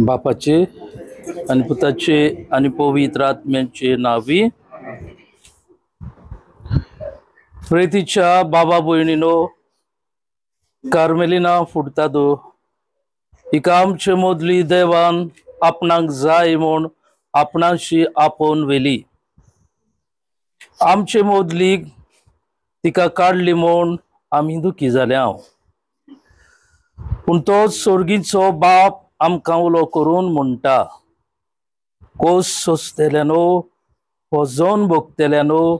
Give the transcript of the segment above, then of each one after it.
बापाचे आनी पुताचे आनी पवित्र आत्म्याचे नावी। प्रेतीच्या बाबा भयणीनो, कार्मेलिना फुडतादो हिका आमचे मदली देवान आपणाक जाय म्हूण आपणाशी आपोवन व्हेली। आमचे मदली तिका काडली म्हूण आमी दुखी जाले हांव, पूण तो सोर्गीचो बाप आमकां उलो करून म्हणटा, कोस सोंसतल्यानो, वजन भोगतल्यानो,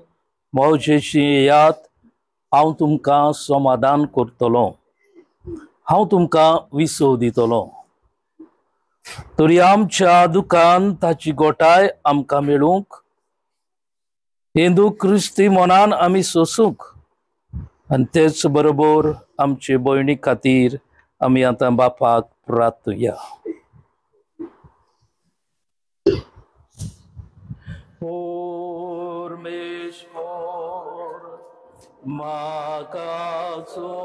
मौजेशी येयात, हांव तुमकां समाधान करतलो, हांव तुमकां विसव दितलो। तरी आमच्या दुकान ताची गोठाय आमकां मेळूंक, हिंदू क्रिस्ती मनान आमी सोसूंक, आनी तेच बरोबर आमचे भयणी खातीर आमी आतां बापाक प्रार्थुया। परमेश्वर म्हाका चोयता,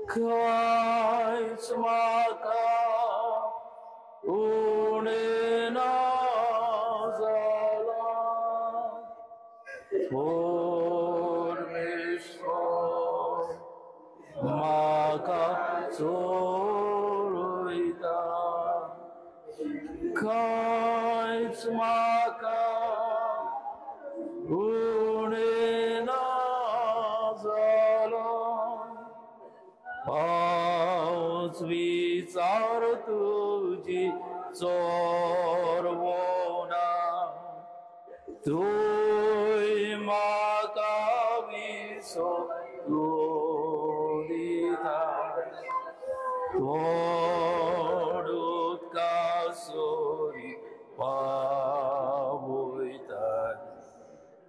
कांयच म्हाका उणें ना जालां। परमेश्वर म्हाका चोयता, कांयच म्हाका उणें ना जालां। हांवच विचार तुजी चोरवना, तूंय म्हाका विसव दिता, थोड उदका सरी पावयता।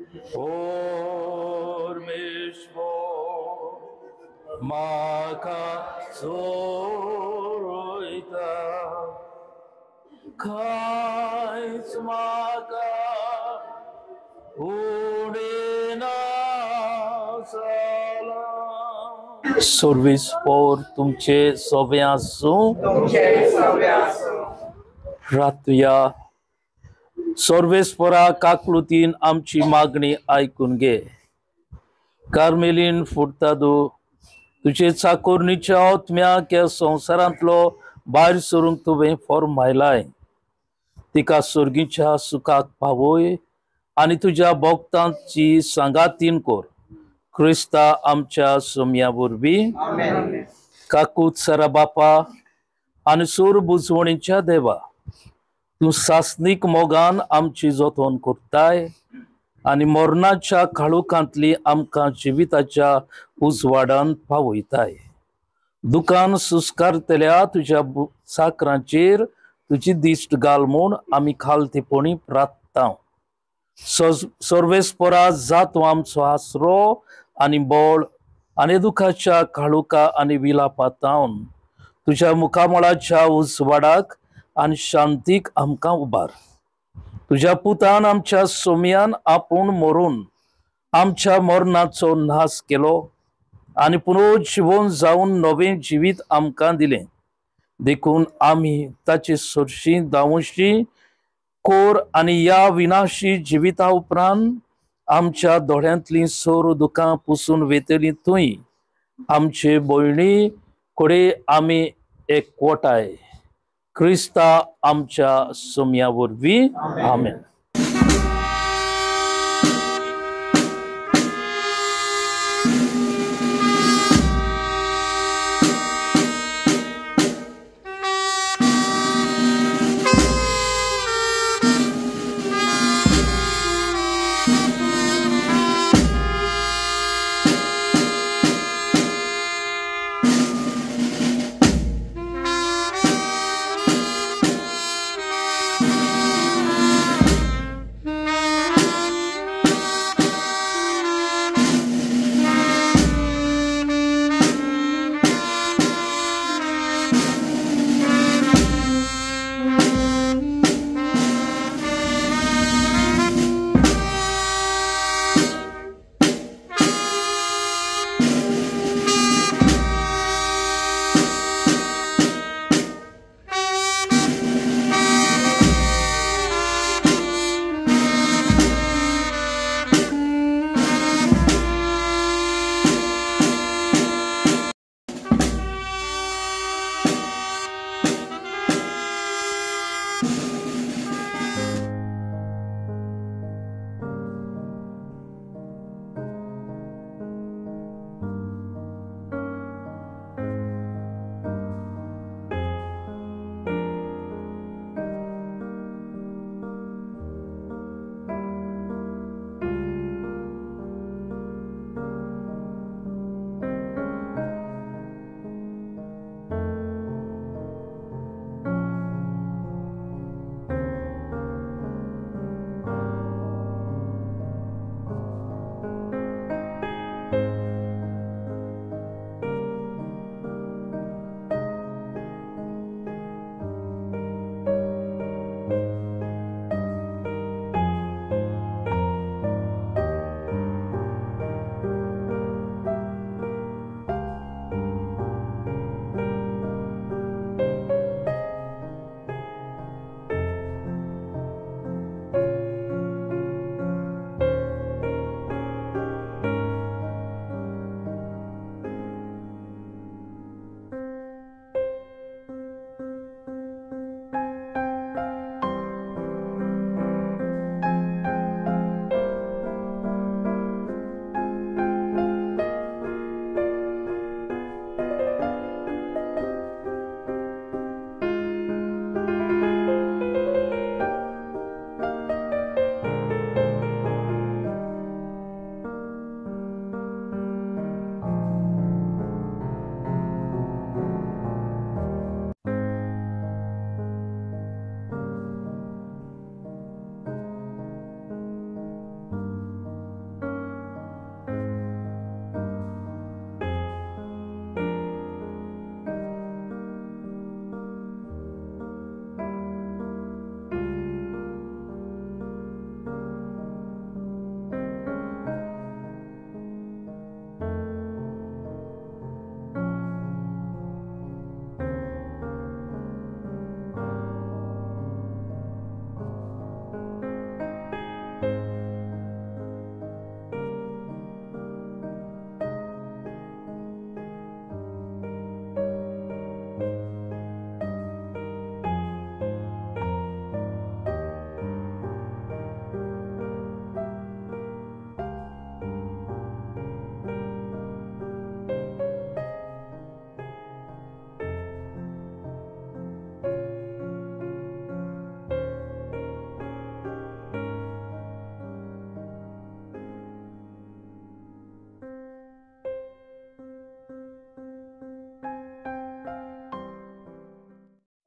परमेश्वर म्हाका चोरयता, कांयच म्हाका उणें ना जालां। सर्वीस पोर तुमचे सोबे आसूं। रातुया। सर्वेस्परा काकलुतीन आमची मागणी आयकून घे। कार्मेलीन फुडतादो तुजे चाकोरणीच्या आत्म्याक ह्या संवसारांतलो भायर सरूंक तुवें फॉर्मायलाय, तिका सर्गीच्या सुखाक पावय आनी तुज्या भक्तांची सांगातीन कर। क्रिस्ता आमच्या सोम्या वरवीं। काकूत सरा बापा आनी सूर बुजवणीच्या देवा, तूं सासणीक मोगान आमची जतन करताय आनी मरणाच्या काळोखांतली आमकां जिविताच्या उजवाडान पावयताय। दुकान सुस्कारतल्या तुज्या साकरांचेर तुजी दिश्ट घाल म्हूण आमी खालतेपणी प्रार्थता। सर्वेस्परा जातो आमचो आसरो आनी बळ आनी दुखाच्या काळोखा आनी विलापातावन तुज्या मुखामळाच्या उजवाडाक आनी शांतीक आमकां उबार। तुज्या पुतान आमच्या सोम्यान आपूण मरून आमच्या मरणाचो नाश केलो आनी पुनर्जिवन जावन नवें जिवीत आमकां दिलें, देखून आमी ताचे सरशी धांवशी कोर आनी ह्या विनाशी जिविता उपरांत आमच्या दोळ्यांतलीं सोर दुकां पुसून वेतलीं थंय आमचे भयणी कडे आमी एकवटाय। क्रिस्ता आमच्या सोम्या वरवीं। आमेन।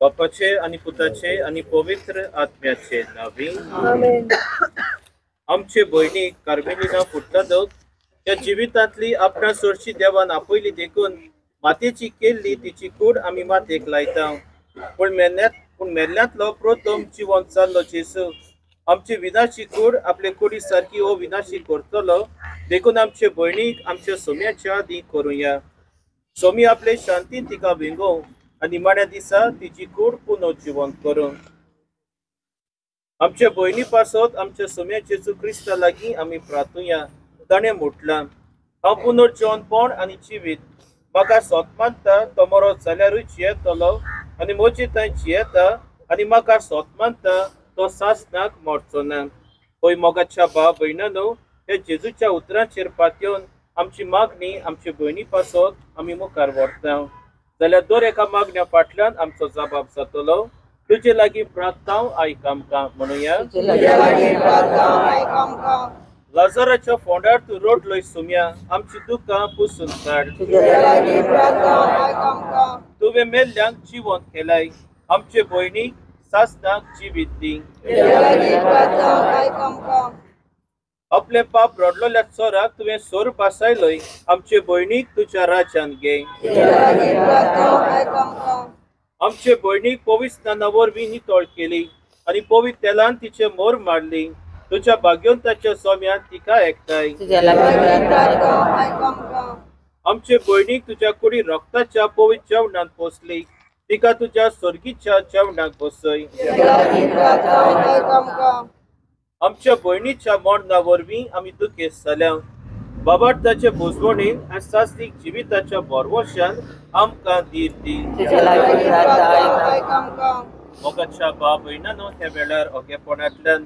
बापाचे आनी पुताचे आनी पवित्र आत्म्याचे नांवी आमेन। आमचे भयणीक कार्मेलिना फुटलादक त्या जिवितांतली आपणा सोरशी देवान आपयली देखून मातेची केल्ली तिची कूड आमी मातेक लायता। पूण मेल्ल्यांतलो प्रथम जिवन जाल्लो जेजू आमची विनाशी कूड आपले कुडी सारकी हो विनाशी करतलो देखून आमचे भयणीक आमच्या सोम्याच्या आदी करुया। सोमी आपले शांतीन तिका विंगोवं आनी निमाण्या दिसा तिची कूड पुनर्जिवन करूं। आमच्या भयणी पासत आमच्या सोम्या जेजू क्रिस्ता लागीं आमी प्रार्थुया। ताणें म्हटलां, हांव पुनर्जिवनपण आनी जिवीत, म्हाका सोत मानता तो मरत जाल्यारूय जियेतलो आनी म्हजे थंय जियेता आनी म्हाका सोत मानता तो सासणाक मरचो ना। हय मोगाच्या भाव भयणांनो, ह्या जेजूच्या उतरांचेर पातयेवन आमची मागणी आमचे भयणी पासत आमी मुखार व्हरता जाल्यार दर एका मागण्या फाटल्यान आमचो जबाब जातलो। तुजे लागीं प्रार्थना आयक आमकां म्हणुया। लाजराच्या फोंडार तूं रडलोय सुम्या, आमची दुकां पुसून काड। तुवें मेल्ल्यांक जिवंत केलाय, आमचे भयणीक सासणाक जिवीत दी। आपले पाप रडलोल्या चोराक तुवें सोर बसायलोय, आमचे भयणीक तुज्या राज्यान घे। आमचे भयणीक पवित्र स्नाना वरवीं नितळ केली आनी पवित्र तेलान तिचे मोर मारली, तुज्या भाग्यवंताच्या सोम्यान तिका एकठांय। आमचे भयणीक तुज्या कुडी रक्ताच्या पवित्र जेवणान पोसली, तिका तुज्या स्वर्गीच्या जेवणाक बसय। आमच्या भयणीच्या मरणा वरवीं आमी दुखेस्त जाल्या, बाबार्थाचे भोजवणेन आनी सासणीक जिविताच्या भरवशान आमकां धीर दी। मोगाच्या भाव भयणांनो, ह्या वेळार ओगेपणांतल्यान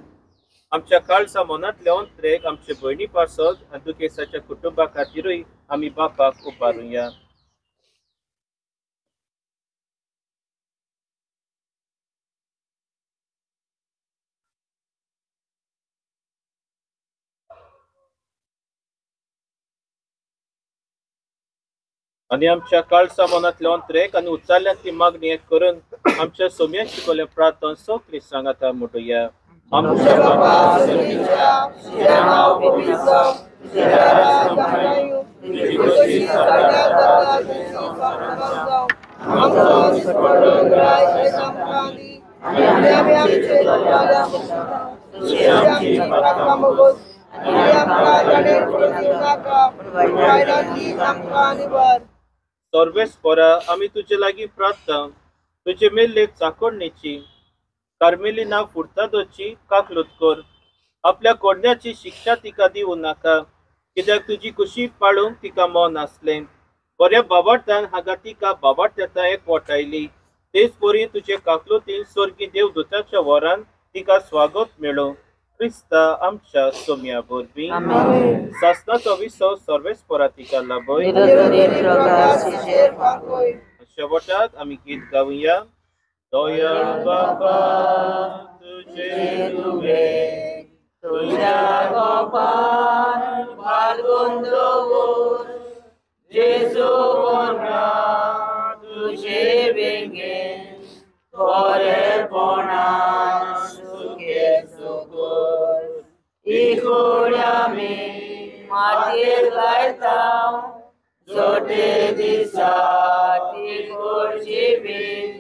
आमच्या काळजा मनांतले अंतरेक आमचे भयणी पासत आनी दुखेसाच्या कुटुंबा खातीरूय आमी बापाक उबारुया। आनी आमच्या काळजा मनांतले अंतरेक आनी उच्चारल्यांतली मागणी एक करून आमच्या सोम्यान शिकवलें प्रार्थना सगळीं सांगाता म्हणुया। आमच्या बापा स्वर्गीच्या, तुजें नांव पवित्र जावं, तुजें राज्य आमकां येवं, तुजी खोशी स्वर्गांत जाता तशी संवसारांत जावं। आमचो दिसपट्टो ग्रास आयज आमकां दी आनी आमी आमचे चुकल्यां तशी आमची पातकां भोगोस आनी आमकां ताणें पडून दिवं नाका, पूण वायटांतली आमकां निवार। सर्वेस्परा, आमी तुजे लागीं प्रार्थना, तुजे मेल्ले चाकोडणेची कार्मेलिना फुर्तादोची काकलूत कर। आपल्या कोडण्याची शिक्षा तिका दिवं नाका, कित्याक तुजी कुशी पाळूंक तिका मन आसलें। बऱ्या बाबार्थान हांगा तिका बाबार्थ्याता एकवटायली, तेच परी तुजे काकलुतीन स्वर्गी देवदूताच्या वरान तिका स्वागत मेळो। क्रिस्ता आमच्या सोम्या वरवीं। सासणाचो विसव सर्वेस्परा तिका लाभय। शेवटाक आमी गीत गावया। दयाळ बाबा तुझे तुवे तुझ्या गोपान बाळगून दवर, जेजू बरा तुझे वेंगेन खरेपणान सुखे सुकर। ही कूड आमी मातयेक लायता, जोटे दिसा ती कूड जिवीत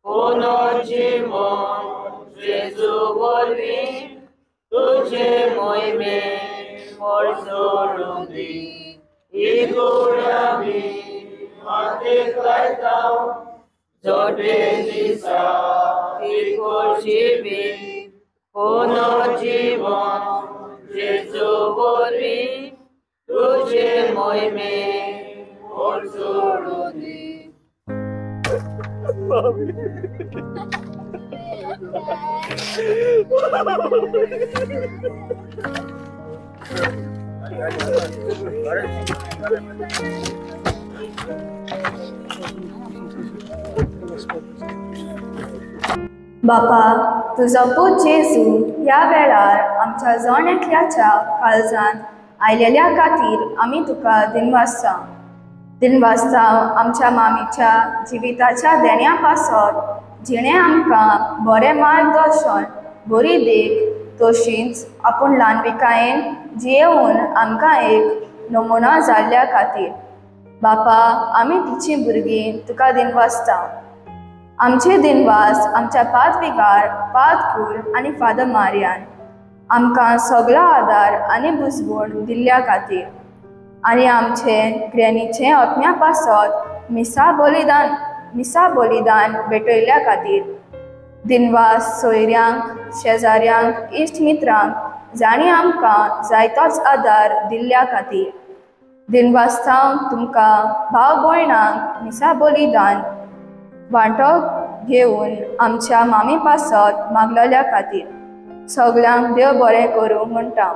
पुनर्जीवन जेजू वरवीं तुझे मोहिमेन सोडून दी। ही कूड आमी मातयेक लायता, जोटे दिसा ती कूड जिवीत पुनर्जीवन जेजू वरवीं तुझे मोहिमेन सोडून दी। बापा, तुजो पूत जेजू ह्या वेळार आमच्या जण एकल्याच्या काळजांत आयलेल्या खातीर आमी तुका दिनवासता। दिनवासता आमच्या मामीच्या जिविताच्या देण्या पासत जिणें आमकां बरें मार्गदर्शन, बरी देख, तशींच आपूण ल्हानविकायेन जियेवन आमकां एक नमुना जाल्ल्या खातीर। बापा, आमी तिचीं भुरगीं तुका दिनवासता। आमचे दिनवास आमच्या पादविगार, पादकूर आनी फादर मारियान आमकां सगळो आदार आनी बुजवण दिल्ल्या खातीर आनी आमचे ग्रॅनीचें आत्म्या पासत मिसा बलिदान भेटयल्ल्या खातीर। दिनवास सोयऱ्यांक, शेजाऱ्यांक, इश्ट मित्रांक जांणी आमकां जायतोच आदार दिल्ल्या खातीर। दिनवासता तुमकां भाव भयणांक मिसा बलिदान वांटो घेवन आमच्या मामी पासत मागलेल्या खातीर। सगल्यांक देव बरें करूं म्हणटा।